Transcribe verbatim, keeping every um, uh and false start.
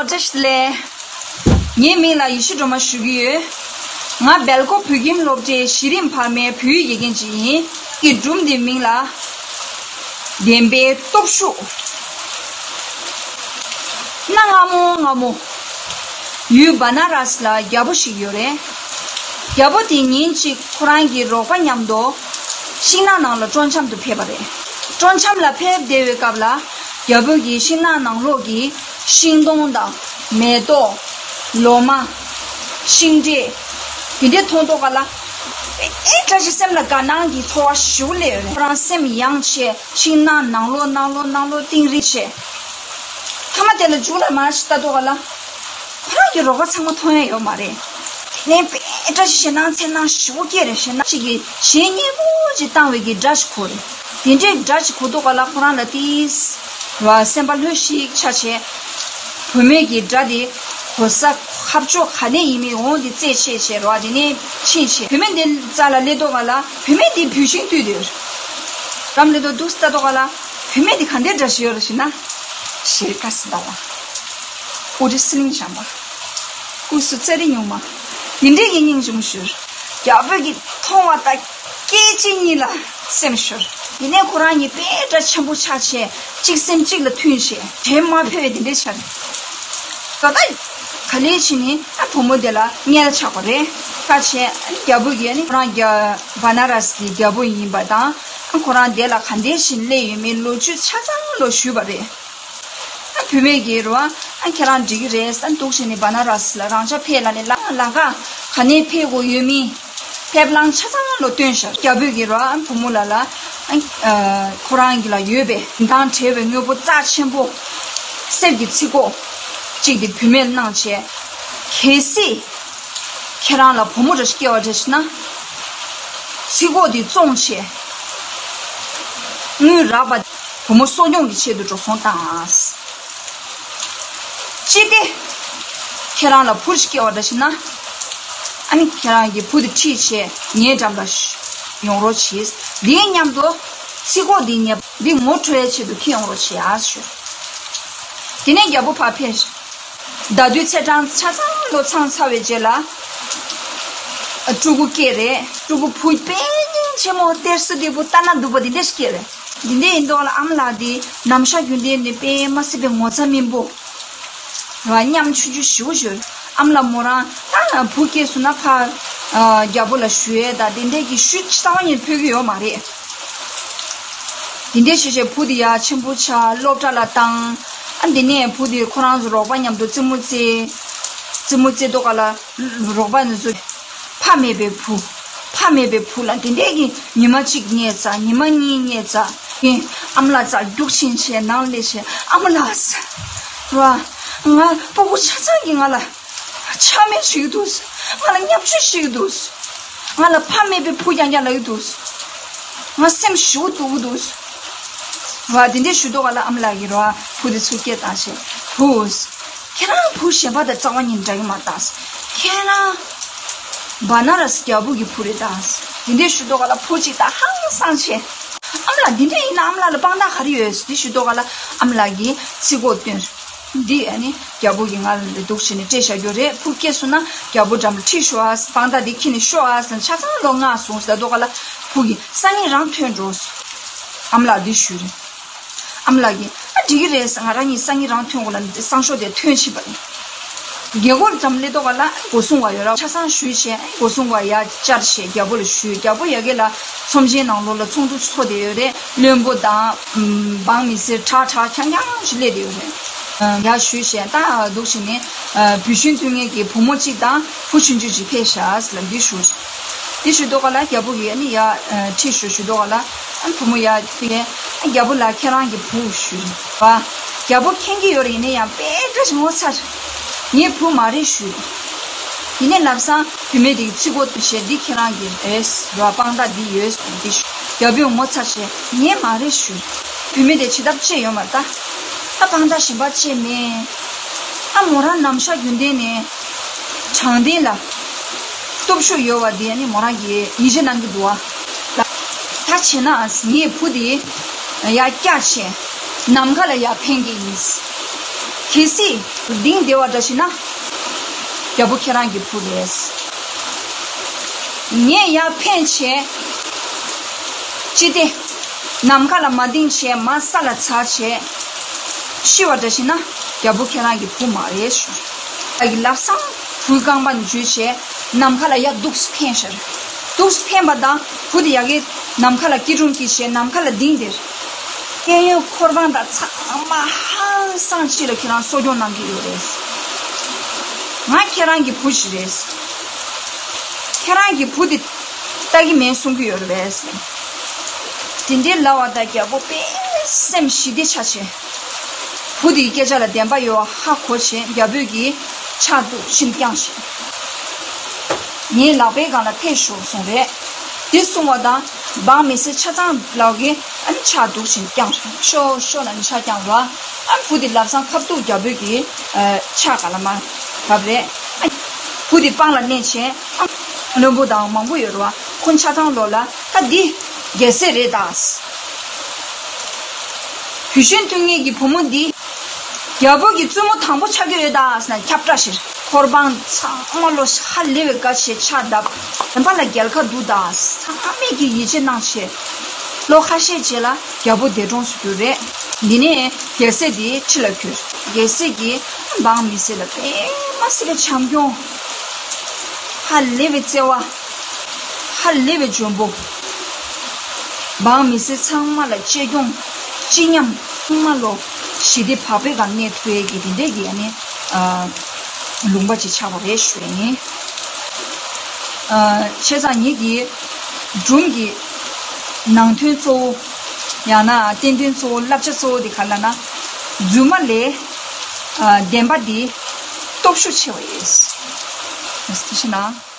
བཀྲ་ཤིས་བདེ་ལེགས། ངའི་མིང་ལ་ཡེ་ཤེས་སྒྲོལ་མ་ཞུ་གི་ཡོད། ང་སྦེལ་ཀོབ་བོད་ཁྱིམ་སློབ་གྲྭའི་གཞི་རིམ་བར་མའི་བོད་ཡིག་དགེ་རྒན་ཅིག་ཡིན། ངའི་སྒྲུང་འདིའི་མིང་ལ་བདེན་པའི་སྟོབས་ཤུགས། གནའ་སྔ་མོ་སྔ་མོ། ཡུལ་བ་ན་ར་སི་ལ་རྒྱལ་པོ་ཞིག་ཡོད་རེད། རྒྱལ་པོ་དེ་ཉིན་གཅིག་ཁོ་རང་གི་རོགས་པ་མཉམ་དུ་ཤིང་ནགས་ནང་ལ་སྤྲོ་འཆམ་དུ་ཕེབས་པ་རེད། སྤྲོ་འཆམ་ལ་ཕེབས་བསྡད་པའི་སྐབས་ལ། རྒྱལ་པོ་གིས་ཤིང་ནགས་ནང་ལོགས་ཀྱི་ཤིང་སྡོང་དང་། མེ་ཏོག་ལོ་མ། ཤིང་འབྲས། དེ་འདྲ་མཐོང་དུས་ག་ལ། ཨེ་བཀྲ་ཤིས་སེམས་ལ་དགའ་སྣང་གི་ཚོར་བ་ཞེ་པོ་སླེབས་ཡོད་རེད། ཁོ་རང་སེམས་ཡངས་བྱས། ཤིང་ནགས་ནང་ལོགས་ནང་ལོགས་ནང་ལོགས་གཏིང་རིང་བྱས། མཐའ་མ་དེ་ལ་མཇུག་ལ་མར་ཞིག་ལྟ་དུས་ག་ལ། ཁོ་རང་གི་རོགས་པ་ཚང་མ་མཐོང་ཡ་ཡོད་མ་རེད། དེ་ནས་དཔེ་བཀྲ་ཤིས་ཞེད་སྣང་འཚེར་སྣང་ཞེ་པོ་སྐྱེས་རེད། ཞེད་སྣང་གཅིག་གིས་གཞས་སྙན་པོ་ཅིག་བཏང་བའི་གི་སྒྲ་ཞིག་གོ་རེད། དེ་འདྲའི་སྒྲ་ཞིག་གོ་དུས་ག་ལ་ཁོ་རང་ལ་ཏིས། ར་སེམས་པ་ལྷོད་ཤིག་ཆགས་བྱས། བུད་མེད་ཀྱི་སྒྲ་དེ་གོ་ས་ཁ་ཕྱོགས་ག་ནས་ཡིན་མིན་འོང་དེ་རྩད་ཆད་བྱས་ར་དེ་ནས་ཕྱིན་བྱས། བུད་མེད་དེ་རྩ་ལ་སླེབས་དུས་ག་ལ་བུད་མེད་དེ་བུད་ཤིང་བཏུས་དེར། རམ་སླེབས་དུས་འདུག་ལྟ་དུས་ག་ལ་བུད་མེད་དེ་ག་འདྲའི་སྒྲ་ཞིག་ཡོད་རེད་ཞེ་ན། ཤེལ་དཀར་སི་ཏ་བ། དབུ་དྲི་སི་ལིང་བཤམས་པ། སྐུ་གཟུགས་རྩེ་རི་སྨྱུག་མ། འདི་འདྲས་ཀྱི་སྙིང་རྗེ་མོ་ཞིག་རྒྱལ་པོས་ཀྱིས་མཐོང་བ་དང་སྐད་ཅིག་ཉིད་ལ་སེམས་ཤོར། ཡིན་ནའི་ཁོ་རང་གཉིས་དཔེ་འདྲ་ཆེན་པོ་ཆགས་བྱས་གཅིག་སེམས་གཅིག་ལ་མཐུན་བྱས་དྲན་མ་ཕོད་པའི་འདི་འདྲས་ཆགས། ད་ལྟ་ག་ལེ་བྱས་ནས་ཨ་བུ་མོ་དེ་ལ་མངལ་ཆགས་པ་རེད། ཁ་བྱས་རྒྱལ་པོ་གིས་ནི་ཁོ་རང་རྒྱ་བ་ན་ར་སི་གི་རྒྱལ་པོ་ཡིན་པ་དང་ཁོ་རང་དེ་ལ་ག་འདྲས་བྱས་ནས་སླེབས་ཡོད་མེད་ལོ་རྒྱུས་ཆ་ཚང་ལོ་ཞུས་པ་རེད། ཨ་བུད་མེད་ཀྱིས་རོ། ཨ་ཁྱེད་རང་འགྲིག་གི་རེད་ཟེར་འདུག་བྱས་ནས་བ་ན་ར་སི་ལ་རང་ཅག་ཕེབས་ལ་ནས་ལ་ལ་ཀ་ག་ནས་ཕེབས་དགོས་ཡོད་མིན། ཕེབས་ལང་ཆ་ཚང་ལོ་སྟོན་ཤག་རྒྱལ་པོས་ཀྱིས་རོ། ཨ་བུ་མོ་ལ་ལ། ཨ་ཁོ་རང་གི་ལ་ཡོད་པའི་དེ་དང་བྲལ་བའི་དངོས་པོ་རྩ་ཆེན་པོ། གསེར་གྱི་ཚིག་གོ་གཅིག་དེ་བུད་མེད་གནང་བྱས། གལ་སྲིད། ཁྱེད་རང་ལ་བུ་མོ་འདྲ་ཞིག་སྐྱེ་བ་འདྲ་ཞིག་ན། ཚིག་གོ་འདི་བཙོང་བྱས། དངུལ་རག་པ། བུ་མོ་གསོ་སྐྱོང་གི་ཆེད་དུ་འགྲོ་སོང་བཏང་། ཅི་སྟེ། ཁྱེད་རང་ལ་བུ་ཞིག་སྐྱེ་བ་འདྲ་ཞིག་ན། ཨ་ནི་ཁྱེད་རང་གི་བུ་དེ་ཁྲིད་བྱས་ངའི་འགྲམ་ལ་ཡོང་རོགས་གྱིས། འདིའི་མཉམ་དུ་ཚིག་གོ་འདི་ཉེ་འདི་ངོ་སྤྲོད་ཡའི་ཆེད་དུ་ཁྱེད་ཡོང་རོགས་བྱེད་ཨ་ཞུ། དེ་ནས་རྒྱལ་པོ་ཕར་ཕེབས། ཟླ་དུས་ཚེས་གྲངས་ཆ་ཚང་ལོ་ཚང་ཚར་བའི་རྗེས་ལ། ཨ་ཕྲུ་གུ་སྐྱེས་རེད། ཕྲུ་གུ་བུ་དཔེ་སྙིང་རྗེ་མོ་གཏེར་སྲིད་དེ་བུ་ལྟ་ན་སྡུག་པ་འདི་འདྲ་ཞིག་སྐྱེས་རེད། འདི་འདྲ་ཡིན་དུས་ལ་ཨ་མ་ལགས་འདི་ནམ་ཞག་རྒྱུན་ལྡན་ནས་དཔེ་མ་སྲིད་པའི་ངོ་ཚ་སྨིན་པོ། ར་ཉམ་ཆུང་ཆུང་ཞེ་པོ་ཞིག་ཨ་མ་ལགས་མོ་རང་ད་བུ་སྐྱེས་སོང་ན་ཕར། ཨ་རྒྱལ་པོ་ལ་ཞུ་ཡས་ད་དེ་འདྲས་ཀྱི་ཤུགས་རྩ་བ་ཉིད་ཕོད་ཀྱི་ཡོད་མ་རེད། དེ་འདྲས་བྱས་བྱས་བུ་དེ་ཡ་ཆེན་པོ་ཆགས་སློབ་གྲྭ་ལ་བཏང་། ཨ་འདི་ནས་བུ་དེ་ཁོ་རང་ཚོ་རོགས་པ་མཉམ་དུ་རྩེད་མོ་རྩེ། རྩེད་མོ་རྩེ་དུས་ག་ལ་རོགས་པ་ནི་ཚོ། ཕ་མེད་པའི་བུ། ཕ་མེད་པའི་བུ་ལ་དེ་འདྲས་ཀྱི་ཉི་མ་གཅིག་ཉལ་ཚར་ཉི་མ་གཉིས་ཉལ་ཚར། ཨེ་ཨ་མ་ལགས་རྩར་རྒྱུག་ཕྱིན་བྱས་ནང་སླེབས་བྱས་ཨ་མ་ལགས། ར། ང་སྤུ་གུ་ཆ་ཚང་གིས་ང་ལ། ཆག་མེད་ཞིག་འདུག་ང་ལ་བརྙས་བཅོས་ཞིག་འདུག་ང་ལ་ཕ་མེད་པའི་བུ་རྐྱང་རྐྱང་ལབ་ཀྱི་འདུག་ང་སེམས་ཞེ་པོ་སྡུག་གི་འདུག་བ་དེ་འདྲས་ཞུ་དུས་ག་ལ་ཨ་མ་ལགས་ཀྱིས་རོ། བུ་དེ་ཚུར་སྐད་བཏང་བྱས། བུ། ཁྱེད་རང་བུ་གཞན་པ་དང་རྩ་བ་ཉིད་འདྲ་གི་མ་རེད་ད། ཁྱེད་རང་། བ་ན་ར་སི་རྒྱལ་པོ་གི་བུ་རེད་ད། དེ་འདྲས་ཞུ་དུས་ག་ལ་བུ་གཅིག་ད་ཧང་སངས་བྱས། ཨ་མ་ལགས་འདི་འདྲས་ཡིན་ན་ཨ་མ་ལགས་ལ་དཔང་རྟགས་ག་རེ་ཡོད་འདི་ཞུ་དུས་ག་ལ་ཨ་མ་ལགས་ཀྱིས་ཚིག་གོ་བཏོན། འདི་ཨ་ནི་རྒྱལ་པོ་གིས་ང་ལ་འདུག་བྱས་ནས་སྤྲད་བཞག་རྒྱུ་རེད། བུ་སྐྱེས་སོང་ན་རྒྱལ་པོ་འགྲམ་ལ་ཁྲིད་ཤོག་ཨ། དཔང་རྟགས་འདི་ཁྱེར་ནས་ཤོག་ཨ་ཟེར་ནས་ཆ་ཚང་ལོ་ང་སོང་ཟེར་དུས་ག་ལ་བུ་གིས་སང་ཉིན་རང་ཐོན་འགྲོ་ཟེར། ཨ་མ་ལགས་འདི་ཞུས་རེད། ཨ་མ་ལགས་ཀྱིས་ཨ་འགྲིག་གི་རེད་ཟེར། ང་རང་གཉིས་སང་ཉིན་རང་ཐོན་དགོས་ལ་སང་ཞོགས་དེ་ཐོན་ཕྱིན་པ་ཡིན། རྒྱལ་སྒོ་འགྲམ་སླེབས་དུས་ག་ལ་སྒོ་སྲུང་བ་ཡོད་ར་ཆ་ཚང་ཞུས་བྱས་སྒོ་སྲུང་བ་ཡར་བཅར་བྱས་རྒྱལ་པོ་ལ་ཞུས། རྒྱལ་པོ་ཡ་གི་ལ་ཚོམས་ཆེན་ནང་ལོགས་ལ་ཚོགས་འདུ་ཚོགས་བསྡད་ཡོད་རེད། བློན་པོ་དང་། འབངས་མི་སེར་ཁྲག་ཁྲག་རྐྱང་རྐྱང་ཞིག་སླེབས་བསྡད་ཡོད་རེད། ཡར་ཞུས་བྱས་ད་འདུག་བྱས་ནས། བུད་ཤིང་བཏུས་མཁན་གྱི་བུ་མོ་གཅིག་དང་བུ་ཆུང་ཆུང་གཅིག་ཕེབས་ཤག་ཟེར་ལ་འདི་ཞུ། འདི་ཞུ་དུས་ག་ལ་རྒྱལ་པོ་གིས་ནི་ཡར་ཁྲིད་ཞུ་ཞུ་དུས་ག་ལ་བུ་མོ་ཡར་ཕེབས། རྒྱལ་པོ་ལགས་ཁྱེད་རང་གི་བུ་ཞུས་པ། རྒྱལ་པོ་མཁྱེན་གྱི་ཡོད་རེད། ཡིན་ན་ཡང་དཔེ་འདྲ་ཞིག་ངོ་ཚ། ངའི་བུ་མ་རེད་ཞུས། ཡིན་ནའི་ལམ་སང་བུད་མེད་དེ་གིས་ཚིག་གོ་བཏོན་བྱས་འདི་ཁྱེད་རང་གི་རེད་ར། དཔང་རྟགས་འདི་ཡོད་འདི་ཞུ། རྒྱལ་པོས་ངོ་ཚ་བྱས་ངས་མ་རེད་ཞུས། བུད་མེད་དེ་བྱེད་ཐབས་ཅི་ཡོད་མ་རེད་ད། ད་དཔང་རྟགས་གཞན་པ་ཅི་མེད། ཨ་མོ་རང་ནམ་ཞག་རྒྱུན་ལྡན་ནས་དྲང་བདེན་ལ་སྟོབས་ཤུགས་ཡོད་པ་དེ་ནི་མོ་རང་གིས་ཡིད་ཆེས་གནང་གི་འདུག་ཨ། ད་བྱས་ན་ངའི་བུ་དེ་ཡར་བཀྱག་བྱས་ནམ་མཁའ་ལ་ཡར་འཕེན་གི་ཡིན། གལ་སྲིད་གདིང་བདེ་བ་འདྲ་ཞིག་ན། རྒྱལ་པོ་ཁྱེད་རང་གི་བུ་རེད། ངས་ཡར་འཕེན་བྱས། ཅི་སྟེ། ནམ་མཁའ་ལ་མ་གདིང་བྱས་མར་ས་ལ་འཛག་བྱས། ཤི་བ་འདྲ་ཞིག་ན། རྒྱལ་པོ་ཁྱེད་རང་གི་བུ་མ་རེད་ཞུ། ཨ་གི་ལབ་སང་བུའི་རྐང་པ་ནས་འཇུས་བྱས། ནམ་མཁའ་ལ་ཡར་འདུག་སེ་འཕེན་ཤར། འདུག་སེ་འཕེན་པ་དང་བུ་དེ་ཡ་གི་ནམ་མཁའ་ལ་སྐྱིལ་ཀྲུང་སྐྱིལ་བྱས་ནམ་མཁའ་ལ་ལྡིང་དེར། གཡས་གཡོན་འཁོར་འབངས་དང་ཚང་མ་ཧང་སང་ཅིག་ལ་ཁྱེད་རང་གསོ་སྐྱོང་གནང་གི་ཡོད་རེད། ང་ཁྱེད་རང་གི་བུ་ཞིག་རེད། ཁྱེད་རང་གི་བུ་དེ་ལྟ་གི་མེད་གསུང་གི་ཡོད་རེད། དེ་འདྲའི་ལབ་པ་དང་རྒྱལ་པོ་དཔེ་སེམས་ཞི་བདེ་ཆགས་བྱས། བུ་དེའི་སྐད་ཆ་ལ་བདེན་པ་ཡོད་པ་ཧ་གོ་བྱས་རྒྱལ་པོས་ཀྱིས་ཕྱག་འདུག་ཕྱིན་བརྐྱངས་བྱས། ངའི་ལག་པའི་སྒང་ལ་ཕེབས་ཤོག་གསུངས་རེད། དེ་གསུངས་པ་དང་འབངས་མི་སེར་ཆ་ཚང་ལག་གིས་ཨ་ནི་ཕྱག་འདུག་ཕྱིན་བརྐྱངས་ཤོག་ཤོག་ལ་ནི་ཕྱག་བརྐྱངས་རོགས། ཨ་ནི་བུ་དེ་ལབ་སང་ཁ་ཐུག་རྒྱལ་པོས་ཀྱིས་ཕྱག་ག་ལ་མ་བབས་རེད། ཨ་ནི་བུ་དེ་སྤང་ལ་མནན་བྱས། ཨ་བློན་པོ་དང་མང་པོ་ཡོད་རེད་བ། ཁོ་ཆ་ཚང་ལོག་ལ་ད་འདི་རྒྱལ་སྲས་རེད་ད། བུ་གཞོན་ཐུང་ངེད་ཀྱི་བུ་མོ་འདི། རྒྱལ་པོ་གི་བཙུན་མོ་དང་པོ་ཆགས་ཀྱི་རེད་ད་ཟེར་ན་ཁྱབ་བསྒྲགས་བྱས། འཁོར་འབངས་ཚང་མ་ལོ་ཧ་ལས་པའི་དགའ་བྱས་ཕྱག་བརྡབས། བདེན་པ་ལ་རྒྱལ་ཁ་འདུག་ད་ཚང་མས་ཀྱི་ཡིད་ཆེས་གནང་བྱས། ལོ་ཁ་ཤས་རྗེས་ལ་རྒྱལ་པོ་འདས་གྲོངས་སུ་གྱུར་རེད། འདི་ནས་རྒྱལ་སྲས་འདི་ཁྲི་ལ་འཁོད། རྒྱལ་སྲས་ཀྱིས་འབངས་མི་སེར་ལ་དཔེ་མ་སྲིད་པའི་བྱམས་སྐྱོང་། ཧ་ལས་པའི་བརྩེ་བ། ཧ་ལས་པའི་འཇོན་པོ། འབངས་མི་སེར་ཚང་མ་ལ་གཅེས་སྐྱོང་། སྤྱི་མཉམ་ཚང་མ་ལོ་ཞི་བདེ་བག་ཕེབས་སྒང་གནས་ཐུབ་ཡས་ཀྱི་དེ་འདྲས་ཀྱི་ཨ་ནི་ཨ་ལུང་པ་ཅིག་ཆགས་པ་རེད་ཞུ་ཡས་ཡིན། ཨ་བྱས་ཙང་ངེད་ཀྱི་སྒྲུང་གི་ནང་དོན་གཙོ་བོ་ཡང་ན་བསྟན་དོན་གཙོ་བོ་བསླབ་བྱ་གཙོ་བོ་དེ་ག་ལ་ན་རྫུན་མ་ལས་ཨ་བདེན་པ་འདི་སྟོབས་ཤུགས་ཆེ་བ་ཡིན། ཐུགས་རྗེ་གནང་།